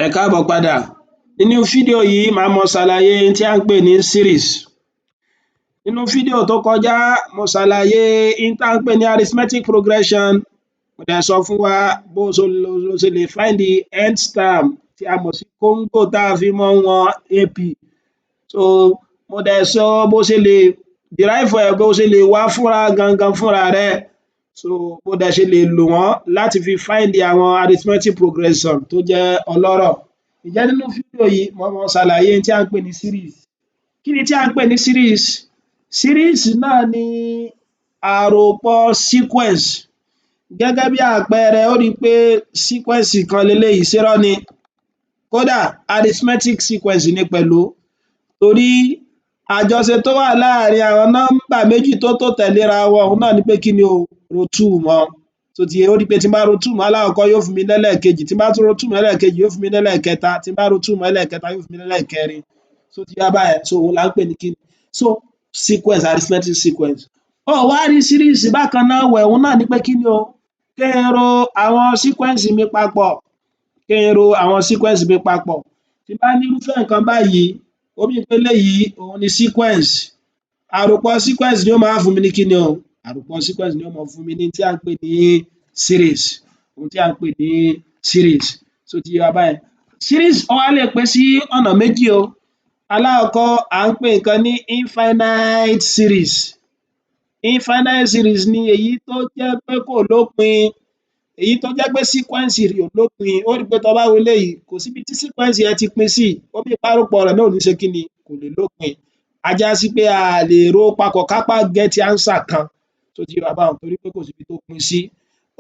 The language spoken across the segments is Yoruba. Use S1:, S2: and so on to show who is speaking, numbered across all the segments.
S1: Ẹ káàbọ̀ padà. Nínú fídíò yìí, màá máa ṣàlàyé ohun tí à ń pè ní series. Nínú fídíò tó kọjá, mo ṣàlàyé ohun tí à ń pè ní arithmetic progression. Mo dẹ̀ sọ fún wa bó o ṣe lè find the nth term, tí a mọ̀ sí kóńgò tá fi máa ń wọn AP. So mo dẹ̀ sọ bó ṣe lè derive ẹ̀, bó ṣe lè wá fúnra gangan fúnra rẹ, so bó dẹ̀ ṣe lè lò wọ́n láti fi find àwọn arithmetic progression tó jẹ́ ọlọ́rọ̀. Ǹjẹ́ nínú fídíò yìí, màá máa ṣàlàyé ohun tí à ń pè ní series. Kí ni tí à ń pè ní series? Series náà ni àròpọ̀ sequence. Gẹ́gẹ́ bí àpẹẹrẹ, ó rí pé sequence kan leléyìí, ṣé irọ́ ni? Kódà, arithmetic sequence ni pẹ̀lú, torí àjọṣe tó wà láàrin àwọn nọ́mbà méjì tó tò tẹ̀léra wọn, òhun náà ni pé kí ni o? Ro two mọ́. Ṣó ti yé? Ó rí pé tí n bá ro two mọ́ alákọ̀ọ́kọ́, yóò fún mi lẹ́lẹ́ẹ̀kejì. Tí n bá tún ro two mọ́ ẹlẹ́ẹ̀kejì, yóò fún mi lẹ́lẹ́ẹ̀kẹta. Tí n bá ro two mọ́ ẹlẹ́ẹ̀kẹta, yóò fún mi lẹ́lẹ́ẹ̀kẹrin. Ṣó ti yé báyẹn? So òhun là ń pè ní kíni? So sequence, arithmetic sequence. Ó wá rí series bákan náà ẹ̀wẹ̀, òhun náà ni pé kí ni o? Kí n ro àwọn sequence mi papọ̀, kí n ro àwọn sequence mi papọ̀. Tí n bá ní irúfẹ́ nǹkan báyìí, ó mean pé eléyìí, òhun ni sequence. Àròpọ̀ sequence ni ó máa wá fún mi ní kíni o? Àròpọ̀ sequence ni ó máa fún mi ní tí à ń pè ní series, ohun tí à ń pè ní series. Ṣó ti yé wa báyẹn? Series, ó wá lè pín sí ọ̀nà méjì o. Alákọ̀ọ́kọ́, à ń pè nǹkan ní infinite series. Infinite series ni èyí tó jẹ́ pé kò lópin, èyí tó jẹ́ pé sequence rẹ̀ ò lópin. Ó rí pé tó bá wo eléyìí, kò síbi tí sequence yẹn ti pín sí. Ó mean pé àròpọ̀ rẹ̀ náà ò ní ṣe kíni? Kò lè lópin. Á já sí pé a lè rò ó papọ̀ ká má get answer kan. Ṣó ti yé wa báhun? Torí pé kò síbi tó pín sí.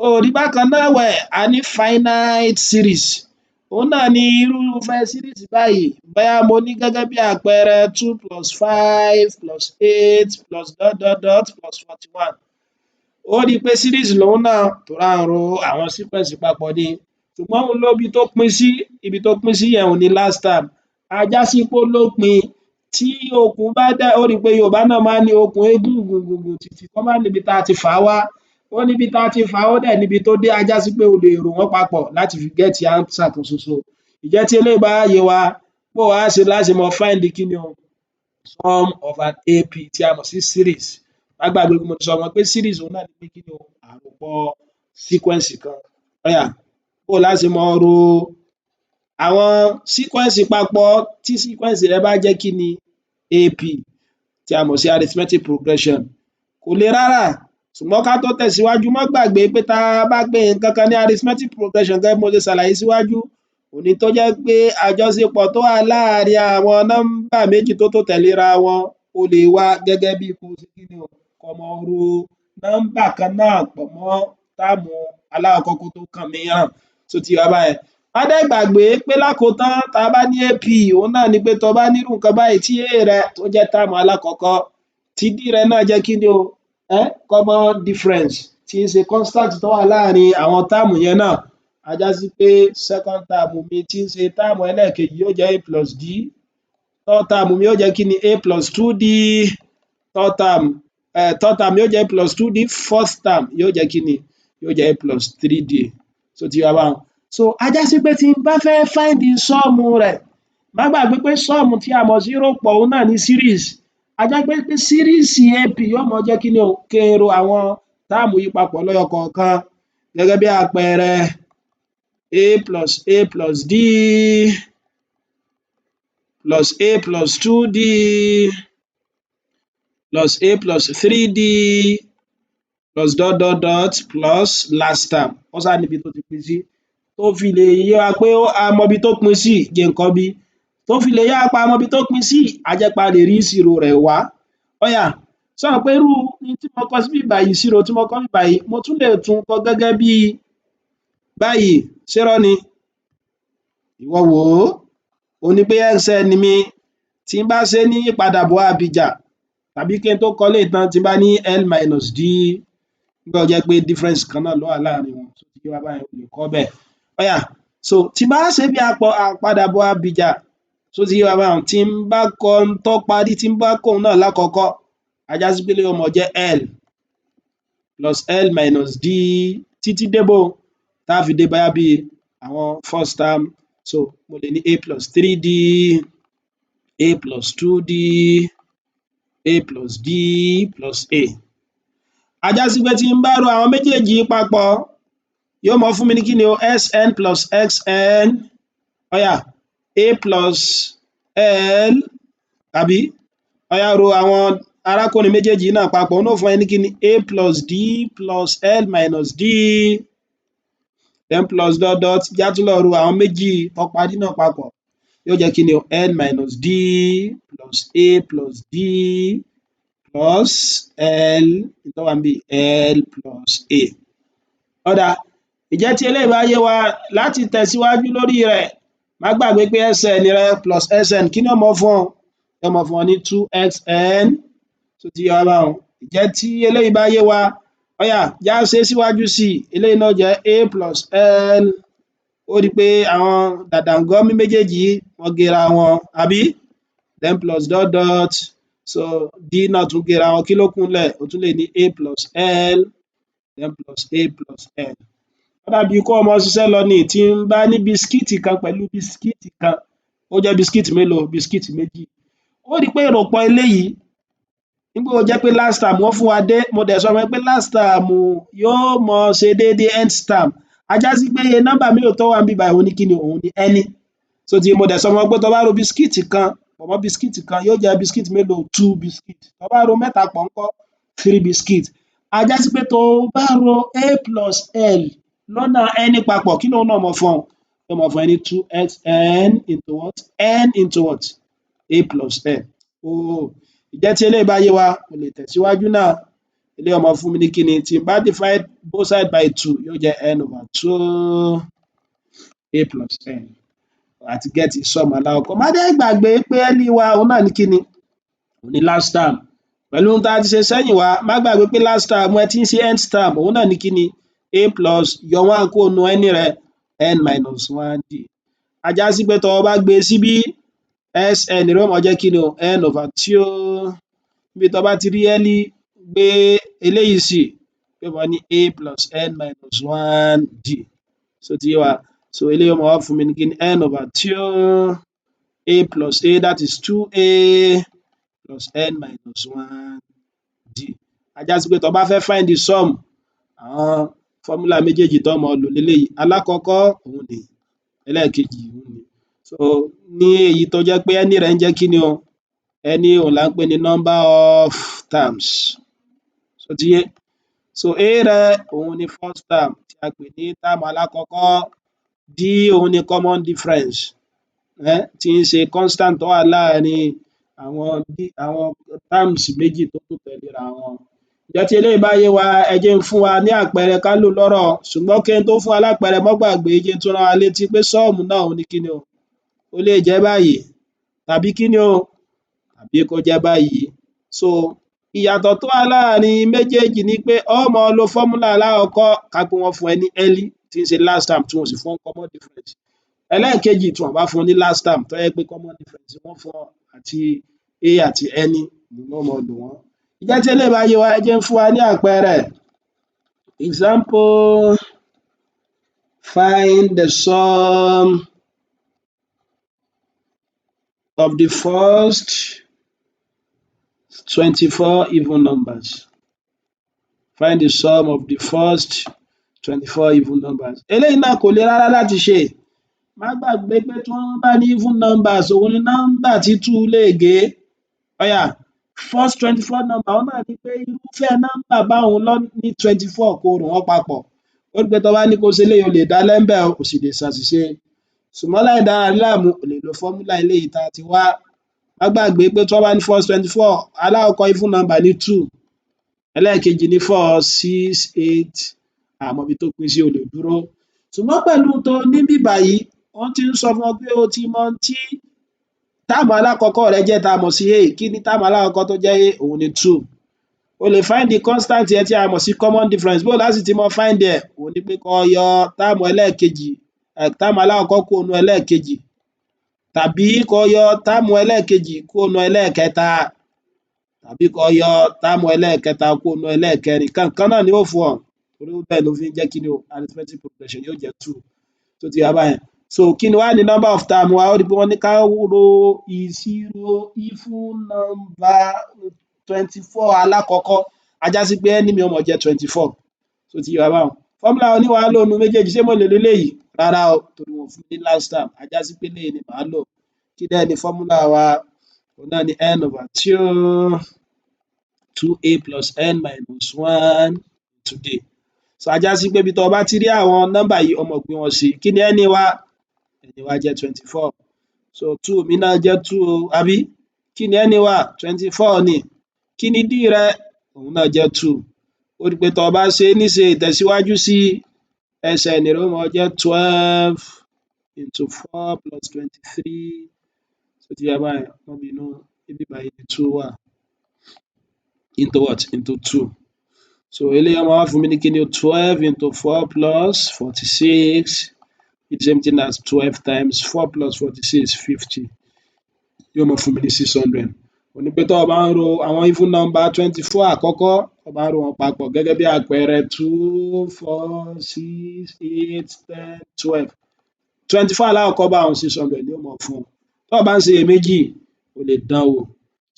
S1: Ó rí bákan náà ẹ̀wẹ̀, a ní finite series. Òun náà ni irúfẹ́ series báyìí. Bóyá mo ní, gẹ́gẹ́ bí àpẹẹrẹ, two plus five plus eight plus dot dot dot plus 41, ó rí i pé series lòun náà, torí à ń ro àwọn sequence papọ̀ ni. Ṣùgbọ́n òun lóbi tó pín sí. Ibi tó pín sí yẹn, òun ni last term. Á já sí pé ó lópin. Tí okùn bá dẹ̀, ó rí i pé Yorùbá náà máa ń ní okùn eégún gùn gùn gùn títí kó má níbi tá ti fà á wá. Ó níbi tá ti fà á, ó dẹ̀ níbi tó dé. Á já sí pé o lè rò wọ́n papọ̀ láti fi get answer kan ṣoṣo. Ǹjẹ́ tí eléyìí bá yé wa, bó wá ṣe lá ṣe máa find kí ni o? Sum of an AP, tí a mọ̀ sí series. Má gbàgbé pé mo ti sọ fún ọ pé series, òun náà ni pé kí ni o? Àròpọ̀ sequence kan. Ó yá, bó lá ṣe máa ro àwọn sequence papọ̀ tí sequence rẹ bá jẹ́ kí ni? AP, tí a mọ̀ sí arithmetic progression. Kò le rárá. Ṣùgbọ́n ká tó tẹ̀síwájú, má gbàgbé pé tá a bá pe nǹkan kan ní arithmetic progression, gẹ́gẹ́ bí mo ṣe ṣàlàyé síwájú, òun ni tó jẹ́ pé àjọṣepọ̀ tó wà láàrin àwọn nọ́mbà méjì tó tò tẹ̀léra wọn, ó lè wá gẹ́gẹ́ bí kó ṣe kí ni o? Kó máa ro nọ́mbà kan náà pọ̀ mọ́ term alákọ̀ọ́kọ́ kó tó kàn mìíràn. Ṣó ti yé wa báyẹn? Má dẹ̀ gbàgbé pé lákòótán, tá a bá ní AP, òun náà ni pé tó bá nírú nǹkan báyìí, tí A rẹ tó jẹ́ term alákọ̀ọ́kọ́, tí D rẹ náà jẹ́ kí ni o? Common difference, tí ń ṣe constant tó wà láàrin àwọn term yẹn náà, á já sí pé second term mi, tí ń ṣe term ẹlẹ́ẹ̀kejì, yóò jẹ́ A plus D. Third term mi yóò jẹ́ kí ni? A plus two D. Third term yóò jẹ́ A plus two D. Fourth term yóò jẹ́ kí ni? Yóò jẹ́ A plus three D. Ṣó ti yé wa báhun? So á já sí pé tí n bá fẹ́ find sum rẹ̀, má gbàgbé pé sum, tí a mọ̀ sí ròpọ̀, òun náà ni series. Á já pé series AP yóò máa jẹ́ kí ni o? Kí n ro àwọn term yìí papọ̀ lẹ́yọ kọ̀ọ̀kan. Gẹ́gẹ́ bí àpẹẹrẹ, a plus a plus d plus a plus two d plus a plus three d plus dot dot dot plus last term. Ó ṣáà níbi tó ti pín sí, tó fi lè yé wa pé a mọ ibi tó pín sí. Jẹ́ n kọ́ bí tó fi lè yé wa pé a mọ ibi tó pín sí, á jẹ́ pé a lè rí ìṣirò rẹ̀ wá. Ó yá, ṣó mọ̀ pé irú n tí mo kọ síbí báyìí, ìṣirò tí mo kọ níbí báyìí, mo tún lè tún kọ gẹ́gẹ́ bí báyìí. Ṣé irọ́ ni? Ìwọ wò ó. Òun ni pé xn mi, tí n bá ṣe ní ìpadàbọ̀ àbìjà, tàbí kí n tó kọ eléyìí tán, tí n bá ní l minus d, nígbà tó jẹ́ pé difference kan náà ló wà láàrin wọn. Ṣó ti yé wa báyẹn? O lè kọ́ bẹ́ẹ̀. Ó yá, so tí n bá ṣe bí àpadàbọ̀ àbìjà, ṣó ti yé wa báhun? Tí n bá kọ n tó parí, tí n bá kọ òun náà lákọ̀ọ́kọ́, á já sí pé eléyìí ó máa jẹ́ l plus l minus d, títí dé bó tá fi dé bóyá bí àwọn first term, So mo lè ní a plus three d, a plus two d, a plus d plus a. Á já sí pé tí n bá ro àwọn méjèèjì yìí papọ̀, yóò máa fún mi ní kíni o? Sn plus xn, ó yá, a plus l, àbí? Ó yá, ro àwọn arákùnrin méjèèjì yìí náà papọ̀, òun náà ó fún ẹ ní kíni? A plus d plus l minus d, then plus dot dot. Jẹ́ á tún lọ ro àwọn méjì tó parí náà papọ̀, yóò jẹ́ kíni o? L minus d plus a plus d plus l tó wà níbí, l plus a. Ó dáa, ǹjẹ́ tí eléyìí bá yé wa, láti tẹ̀síwájú lórí rẹ̀, má gbàgbé pé sn rẹ plus sn, kí ni ó máa fún ọ? Yóò máa fún ọ ní two xn. Ṣó ti yé wa báhun? Ǹjẹ́ tí eléyìí bá yé wa, ó yá, jẹ́ á ṣe síwájú sí i. Eléyìí náà jẹ́ a plus l. Ó rí i pé àwọn dàdàngọ́mí méjèèjì yìí, wọ́n géra wọn, àbí? Then plus dot dot. So d náà tún géra wọn. Kí ló kù ńlẹ̀? O tún lè ní a plus l, then plus a plus l. Ó dàbí kó o máa ṣiṣẹ́ lọ ni. Tí n bá ní biscuit kan pẹ̀lú biscuit kan, ó jẹ́ biscuit mélòó? Biscuit méjì. Ó rí i pé ìròpọ̀ eléyìí, nígbà ó jẹ́ pé last term wọ́n fún wa dé, mo dẹ̀ sọ fún ẹ pé last term yóò máa ṣe déédé nth term. Á já sí pé iye nọ́mbà mélòó tó wà níbí báyìí? Òun ni kíni? Òun ni n. Ṣó ti yé? Mo dẹ̀ sọ fún ọ pé tó bá ro biscuit kan pọ̀ mọ́ biscuit kan, yóò jẹ́ biscuit mélòó? Two biscuit. Tó bá ro mẹ́ta pọ̀ ńkọ́? Three biscuit. Á já sí pé tó bá ro a plus l lọ́nà n papọ̀, kí lòun náà máa fún ọ? Yóò máa fún ẹ ní two xn into what? N into what? A plus l. Oh, ǹjẹ́ tí eléyìí bá yé wa, mo lè tẹ̀síwájú náà. Eléyìí ó máa fún mi ní kíni? Tí n bá divide both side by two, yóò jẹ́ n over two a plus l. A ti get sum alákọ̀ọ́kọ́. Má dẹ̀ gbàgbé pé l wa, òun náà ní kíni? Òun ní last term. Pẹ̀lú ohun tá a ti ṣe sẹ́yìn wá, má gbàgbé pé last term ẹ tí ń ṣe nth term, òun náà ní kíni? A plus, yọ one kúrò nínú n rẹ, n minus one d. Á já sí pé tó o bá gbé e síbí, sn rẹ ó máa jẹ́ kíni o? N over two. Níbi tó bá ti rí l, gbé eléyìí sí, yóò máa ní a plus n minus one d. Ṣó ti yé wa? So eléyìí ó máa wá fún mi ní kíni? N over two a plus a, that is two a plus n minus one d. Á já sí pé tó bá fẹ́ find the sum, àwọn formula méjèèjì tó máa lò leléyìí. Alákọ̀ọ́kọ́ òun nìyí, ẹlẹ́ẹ̀kejì òun nìyí. So ní èyí tó jẹ́ pé n rẹ̀ ń jẹ́ kíni o? N, òun là ń pè ní number of terms. Ṣó ti yé? So a rẹ, òun ni first term tí a pè ní term alákọ̀ọ́kọ́. D, òun ni common difference, tí ń ṣe constant tó wà láàrin àwọn terms méjì tó tò tẹ̀léra wọn. Ǹjẹ́ tí eléyìí bá yé wa, ẹ jẹ́ n fún wa ní àpẹẹrẹ ká lò lọ́rọ̀. Ṣùgbọ́n kí n tó fún wa lápẹẹrẹ, má gbàgbé, jẹ́ n tún rán wa létí pé sum náà, òun ni kíni o? Ó lè jẹ́ báyìí tàbí kíni o? Tàbí kó jẹ́ báyìí. So ìyàtọ̀ tó wà láàrin méjèèjì ni pé ó máa lo formula alákọ̀ọ́kọ́, ká pé wọ́n fún ẹ ní l tí ń ṣe last term, tí wọn ò sì fún ọ ní common difference. Ẹlẹ́ẹ̀kejì, tí wọn bá fún ọ ní last term, tó jẹ́ pé common difference wọ́n fún ọ, àti a àti n ni wọ́n máa lò wọ́n. Ǹjẹ́ tí eléyìí bá yé wa, ẹ jẹ́ n fún wa ní àpẹẹrẹ. Example: find the sum of the first 24 even numbers. Find the sum of the first 24 even numbers. Eléyìí náà kò le rárá láti ṣe. Má gbàgbé pé tí wọ́n bá ní even numbers, òun ni nọ́mbà tí two lè gé. Ó yá, first 24 number, òun náà ni pé irúfẹ́ nọ́mbà báhun ló ní 24, kó rò wọ́n papọ̀. Ó rí pé tó bá ní kó ṣe eléyìí, o lè dá lẹ́ńbẹ̀, o sì lè ṣàṣìṣe, ṣùgbọ́n láì dára rẹ láàmú, o lè lo formula eléyìí tá a ti wá. Má gbàgbé pé tí wọ́n bá ní first 24, alákọ̀ọ́kọ́ even number ní two, ẹlẹ́ẹ̀kejì ní four, six, eight, a mọ ibi tó pín sí, o lè dúró. Ṣùgbọ́n pẹ̀lú tó ní níbí báyìí, wọ́n ti ń sọ fún ọ pé o ti mọ ohun tí term alákọ̀ọ́kọ́ rẹ jẹ́, tá a mọ̀ sí a. Kí ni term alákọ̀ọ́kọ́ tó jẹ́ a? Òun ni two. O lè find the constant yẹn tí a mọ̀ sí common difference. Bó o lá sì ti mọ find ẹ̀? Òun ni pé kó yọ term ẹlẹ́ẹ̀kejì, term alákọ̀ọ́kọ́ kúrò nínú ẹlẹ́ẹ̀kejì, tàbí kó yọ term ẹlẹ́ẹ̀kejì kúrò nínú ẹlẹ́ẹ̀kẹta, tàbí kó yọ term ẹlẹ́ẹ̀kẹta kúrò nínú ẹlẹ́ẹ̀kẹrin. Nǹkan náà ni ó fún ọ, torí bẹ́ẹ̀ ló fi ń jẹ́ kíni o? Arithmetic progression yóò jẹ́ two. Tó ti yé wa báyẹn? So kí ni wá ní number of term wa? Ó rí pé wọ́n ní ká ro ìṣirò even number 24 alákọ̀ọ́kọ́, á já sí pé n mi ó máa jẹ́ 24. Ṣó ti yé wa báhun? Formula wo ni wàá lò nínú méjèèjì? Ṣé mo lè lo eléyìí? Rárá o, torí wọn ò fún mi ní last term. Á já sí pé eléyìí ni màá lò. Kí dẹ̀ ni formula wa? Òhun náà ni n over two two a plus n minus one to d. So á já sí pé ibi tó bá ti rí àwọn nọ́mbà yìí, ó máa gbé wọn sí. Kí ni n wa? N wa jẹ́ 24. So two mi náà jẹ́ two o, àbí? Kí ni n wa? 24 ni. Kí ni d rẹ? Òun náà jẹ́ two. Ó rí pé tó bá ṣe níṣe ìtẹ̀síwájú sí, Sn rẹ ó máa jẹ́ 12 into four plus 23. Ṣó ti yé báyẹn? Má bínú, níbí báyìí ni two wà, into what? Into two. So eléyìí ó máa wá fún mi ní kíni o? 12 into four plus 46 is the same thing as 12 times four plus 46, 50. Yóò máa fún mi ní 600. Òhun ni pé tó o bá ń ro àwọn even number 24 àkọ́kọ́, tó o bá ń ro wọn papọ̀, gẹ́gẹ́ bí àpẹẹrẹ two, four, six, eight, 10, 12, 24 alákọ̀ọ́kọ́ báhun, 600 ni yóò máa fún ọ. Tó o bá ń ṣiyèméjì, o lè dán wò.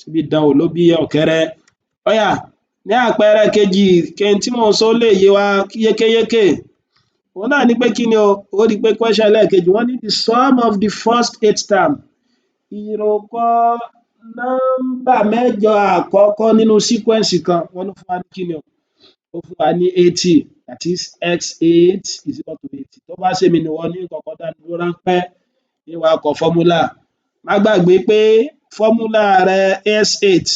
S1: Ṣebí dán wò ló bí ọ̀kẹ́rẹ́. Ó yá, ní àpẹẹrẹ kejì, kí n tí mò ń sọ ó lè yé wa yékéyéké, òun náà ni pé kí ni o? Ó rí i pé question ẹlẹ́ẹ̀kejì, wọ́n ní the sum of the first eight term, ìròpọ̀ nọ́mbà mẹ́jọ àkọ́kọ́ nínú sequence kan, wọ́n ló fún wa ní kí ni o? Ó fún wa ní 80, that is x eight is equal to 80. Tó bá ṣèmi nìwọ ní kọ́kọ́ dá dúró ráńpẹ́, ń wá kọ formula. Má gbàgbé pé formula rẹ s eight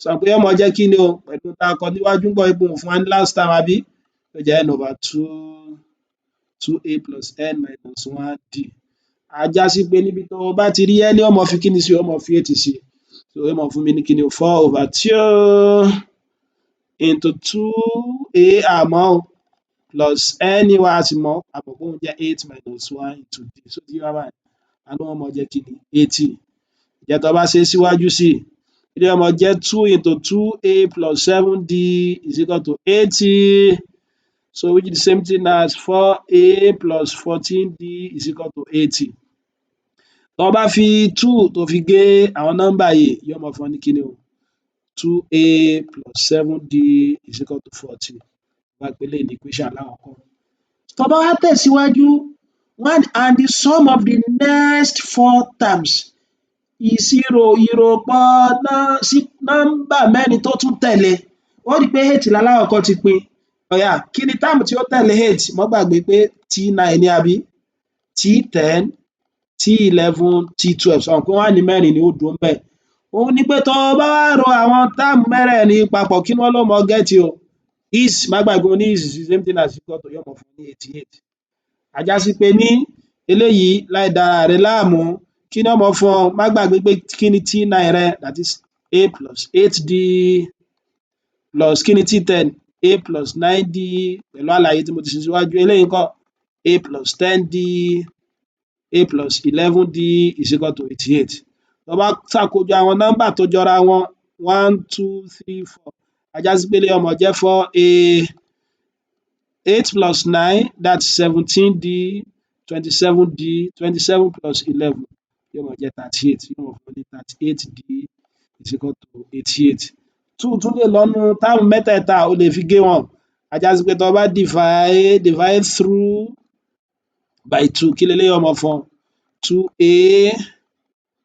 S1: sọ pé yóò máa jẹ́ kí ni o? Pẹ̀lú tá a kọ níwájú ń bọ̀ pé òun fún wa ní last term, àbí? Yóò jẹ́ n over two two a plus n minus one d. Á já sí pé níbi tó o bá ti rí n, ó máa fi kíni sí? Ó máa fi eight sí. So yóò máa fún mi ní kíni o? Four over two into two a, àmọ́ o, plus n wa, a sì mọ̀, a mọ̀ pé òun jẹ́ eight minus one into d. Ṣó ti yé wa báyìí? A ní wọ́n máa jẹ́ kíni? 80. Ǹjẹ́ tó bá ṣe síwájú sí i, eléyìí ó máa jẹ́ two into two a plus seven d is equal to 80, so which is the same thing as four a plus 14 d is equal to 80. Tó bá fi two tó fi gé àwọn nọ́mbà yìí, yóò máa fún ọ ní kíni o? Two a plus seven d is equal to 14. Wá pè eléyìí ní equation alákọ̀ọ́kọ́. Tó bá wá tẹ̀síwájú, one and the sum of the next four terms, ìṣirò ìròpọ̀ nọ́mbà mẹ́rin tó tún tẹ̀lé, ó rí pé eight lálákọ̀ọ́kọ́ ti pín. Ó yá, kí ni term tí ó tẹ̀lé eight? Má gbàgbé pé t nine ni, àbí? T 10, t 11, t 12. Sọ pé wọ́n á ní mẹ́rin ni ó dúró ńbẹ̀. Òun ni pé tó o bá wá ro àwọn term mẹ́rẹ̀ẹ̀rin papọ̀, kí ni wọ́n ló mọ get o? Is, má gbàgbé, mo ní is the same thing as equal to, yóò máa fún ní 88. Á já sí pé ní eléyìí, láì dára rẹ láàmú, kí ni ó máa fún ọ? Má gbàgbé pé kí ni t nine rẹ? That is a plus eight d plus kí ni t 10? A plus nine d, pẹ̀lú àlàyé tí mo ti ṣe síwájú. Eléyìí ńkọ́? A plus 10 d, a plus 11 d is equal to 88. Tó bá ṣàkójọ àwọn nọ́mbà tó jọra wọn, one, two, three, four, á já sí pé eléyìí ó máa jẹ́ four a, eight plus nine, that's 17 d, 27 d. 27 plus 11 yóò máa jẹ́ 38. Yóò máa fún ní 38 d is equal to 88. Two tún lè lọ nínú term mẹ́tẹ̀ẹ̀ta, o lè fi gé wọn. Á já sí pé tó bá divide through by two, kí leléyìí ó máa fún ọ? Two a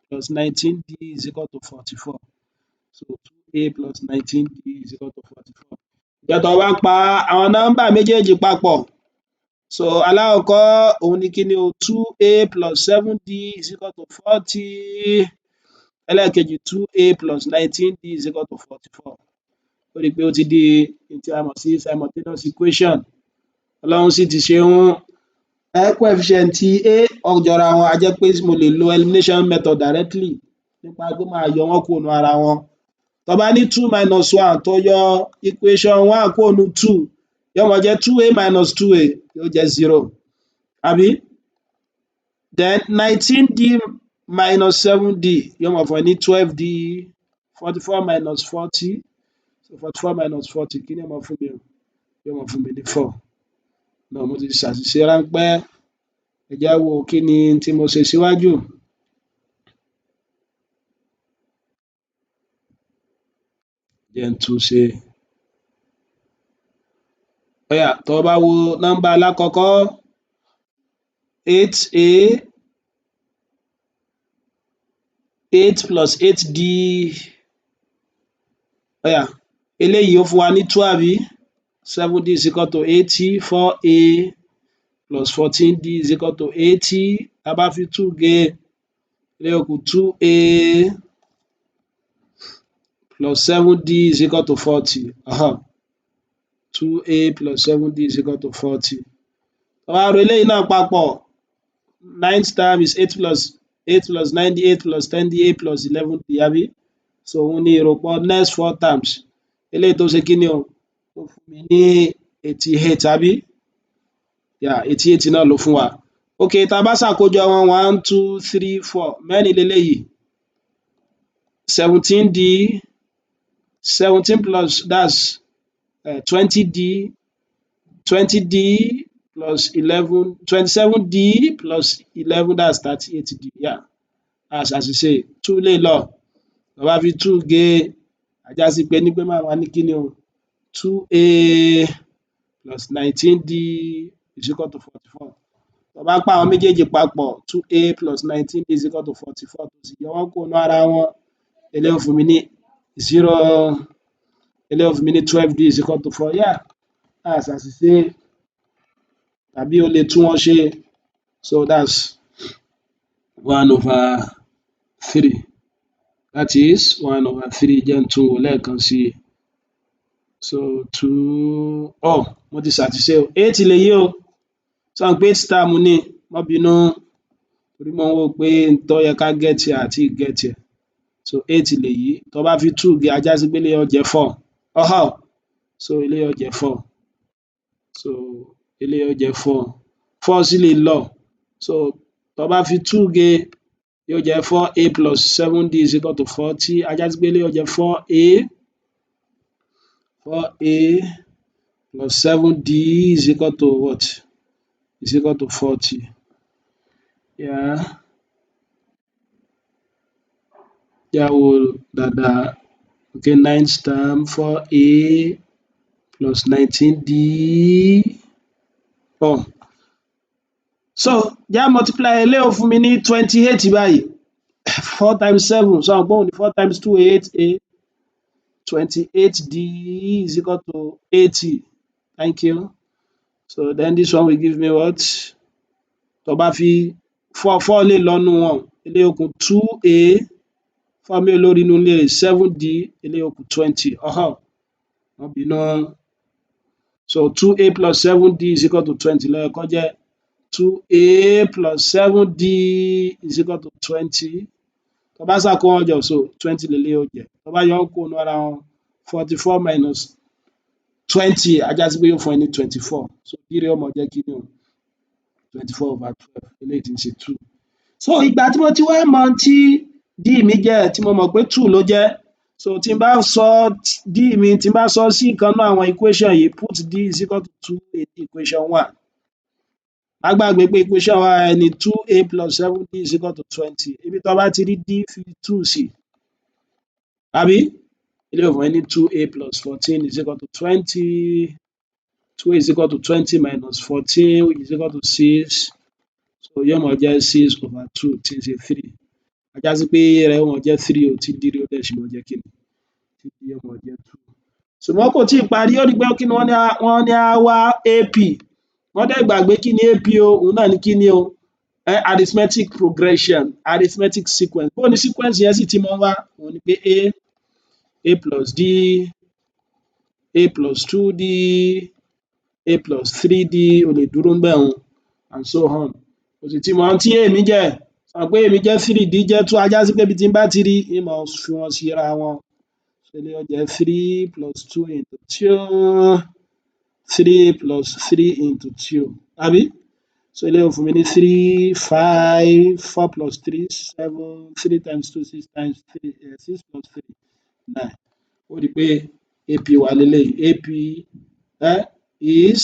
S1: plus 19 d is equal to 44. So two a plus 19 d is equal to 44. Ǹjẹ́ tó bá pa àwọn nọ́mbà méjèèjì papọ̀, so alákọ̀ọ́kọ́ òun ni kíni o? Two a plus seven d is equal to 40. Ẹlẹ́ẹ̀kejì, two a plus 19 d is equal to 44. Ó rí i pé ó ti di ohun tí a mọ̀ sí simultaneous equation. Ọlọ́run sì ti ṣeun, coefficient a ó jọra wọn, á jẹ́ pé mo lè lo elimination method directly nípa pé màá yọ wọ́n kúrò nínú ara wọn. Tó bá ní two minus one, tó yọ equation one kúrò nínú two, yóò máa jẹ́ two a minus two a, yóò jẹ́ zero, àbí? Then 19 d minus seven d yóò máa fún ẹ ní 12 d. 44 minus 40, so 44 minus 40, kí ni yóò máa fún mi o? Yóò máa fún mi ní four. No, mo ti ṣàṣìṣe ráńpẹ́. Ẹ Ẹ jẹ́ á wo kí ni tí mo ṣe síwájú. Jẹ́ n tún ṣe. Ó yá, tó bá wo nọ́mbà alákọ̀ọ́kọ́, 8a, 8 plus 8d. Ó yá, eléyìí ó fún wa ní 2, àbí? 7d is equal to 80, 4a plus 14d is equal to 80. Tá bá fi 2 gé, eléyìí ó kù 2a plus 7d is equal to 40. 2a plus 7d is equal to 40. Tá bá ro eléyìí náà papọ̀, ninth term is 8 plus 8 plus 9d, 8 plus 10d, 8 plus 11d, àbí? So òun ni ìròpọ̀ next four terms, eléyìí tó ṣe kí ni o, tó fún mi ní 88, àbí? Yeah, 88 náà ló fún wa. Okay, tá a bá ṣàkójọ wọn, one, two, three, four, mẹ́rin leléyìí. 17d, 17 plus, that's 20d, 20d plus 11, 27d plus 11, that's 38d. Yeah, that's àṣìṣe. Two lè lọ. Tá bá fi two gé, á já sí pé ní pé máa wá ní kí ni o, 2a plus 19d is equal to 44. Tó bá pa àwọn méjèèjì papọ̀, 2a plus 19d is equal to 44, tó sì yọ wọ́n kúrò nínú ara wọn, eléyìí ó fún mi ní 0, eléyìí ó fún mi ní 12d is equal to 4. Yeah, that's àṣìṣe, tàbí o lè tún wọn ṣe. So that's 1 over 3, that is 1 over 3. Jẹ́ n tún wò lẹ́ẹ̀kan sí i. So two, oh, mo ti ṣàṣìṣe o. Eight lèyí o. Sọ pé eight term ni, má bínú, torí mò ń wò pé n tó yẹ ká get a tíì get ẹ̀. So eight lèyí. Tó bá fi two gé, á já sí pé eléyìí ó jẹ́ four. So eléyìí ó jẹ́ four, so eléyìí ó jẹ́ four. Four sì lè lọ. So tó bá fi two gé, yóò jẹ́ 4a plus 7d is equal to 40. Á já sí pé eléyìí ó jẹ́ 4a, 4a plus 7d is equal to what? Is equal to 40. Yeah, jẹ́ á wò dáadáa. Okay, ninth term, 4a plus 19d. Oh, so jẹ́ á multiply eléyìí, ó fún mi ní 28 báyìí. Four times seven, sọ pé òun ni four times two, eight a, 28d is equal to 80. Thank you. So then this one will give me what? Tó bá fi four, four lè lọ nínú wọn, eléyìí ó kù 2a. Four mélòó ló rí nínú eléyìí? 7d. Eléyìí ó kù 20. Má bínú. So 2a plus 7d is equal to 20 ló yẹ kó jẹ́. 2a plus 7d is equal to 20. Tó bá ṣàkówọ́njọ, so 20 leléyìí ó jẹ́. Tó bá yọ wọ́n kúrò nínú ara wọn, 44 minus 20, á já sí pé yóò fún ẹ ní 24. So d rẹ̀ ó máa jẹ́ kí ni o? 24 over 12, eléyìí tí ń ṣe 2. So ìgbà tí mo ti wá mọ tí d mi jẹ́, tí mo mọ̀ pé 2 ló jẹ́, so tí n bá sọ d mi, tí n bá sọ sí ìkan nínú àwọn equation yìí, put d is equal to 2 in equation one. Má gbàgbé pé equation wa ní 2a plus 7d is equal to 20. Ibi tó bá ti rí d, fi 2 sí, àbí? Eléyìí ó fún ẹ ní 2a plus 14 is equal to 20. 2 is equal to 20 minus 14, which is equal to 6. So yóò máa jẹ́ 6 over 2, tí ń ṣe 3. Á já sí pé a rẹ̀ ó máa jẹ́ 3 o, tí d rẹ̀ ó dẹ̀ sì máa jẹ́ kíni? Tí d ó máa jẹ́ 2. Ṣùgbọ́n kò tíì parí. Ó rí pé kí ni wọ́n ní? Wọ́n ní á wá AP. Wọ́n dẹ̀ gbàgbé kí ni AP o. Òun náà ni kí ni o? Arithmetic progression, arithmetic sequence. Bó ni sequence yẹn sì ti máa ń wá? Òun ni pé a, a plus d, a plus 2d, a plus 3d, o lè dúró ńbẹ̀ un, and so on. O sì ti mọ ohun tí a mi jẹ́. Sọ pé a mi jẹ́ 3, d jẹ́ 2. Á já sí pé ibi tí n bá ti rí, ń máa fi wọ́n síra wọn. So eléyìí ó jẹ́ three plus two into two, three plus three into two, àbí? So eléyìí ó fún mi ní 3, 5, 4 plus 3, 7, 3 times 2, 6 times 3, 6 plus 3, 9. Ó rí i pé AP wa leléyìí. AP is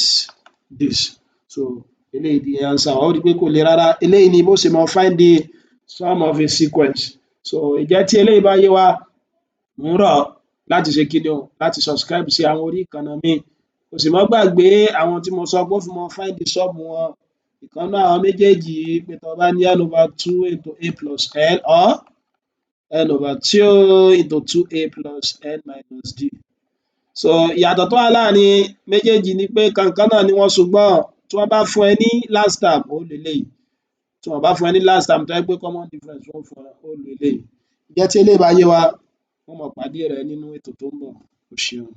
S1: this. So Eléyìí ni answer. Ó rí pé kò le rárá. Eléyìí ni bó ṣe máa find the sum of a sequence. So ìjẹ́ tí eléyìí bá yé wa, mò ń rọ̀ ọ́ láti ṣe kíni o, láti subscribe sí àwọn orí ìkànnì mi. O sì má gbàgbé àwọn tí mo sọ pé ó fi máa find the sum wọn. Ìkan nínú àwọn méjèèjì yìí, pé tó bá ní n over two into a plus n or n over two into two a plus n minus d. So ìyàtọ̀ tó wà láàrin méjèèjì ni pé nǹkan náà ni wọ́n, ṣùgbọ́n tí wọ́n bá fún ẹ ní last term, ó lo eléyìí. Tí wọ́n bá fún ẹ ní last term, tó jẹ́ pé common difference wọ́n fún ẹ, ó lo eléyìí. Ǹjẹ́ tí eléyìí bá yé wa, n ó máa pàdé rẹ nínú ètò tó ń bọ̀. O ṣeun.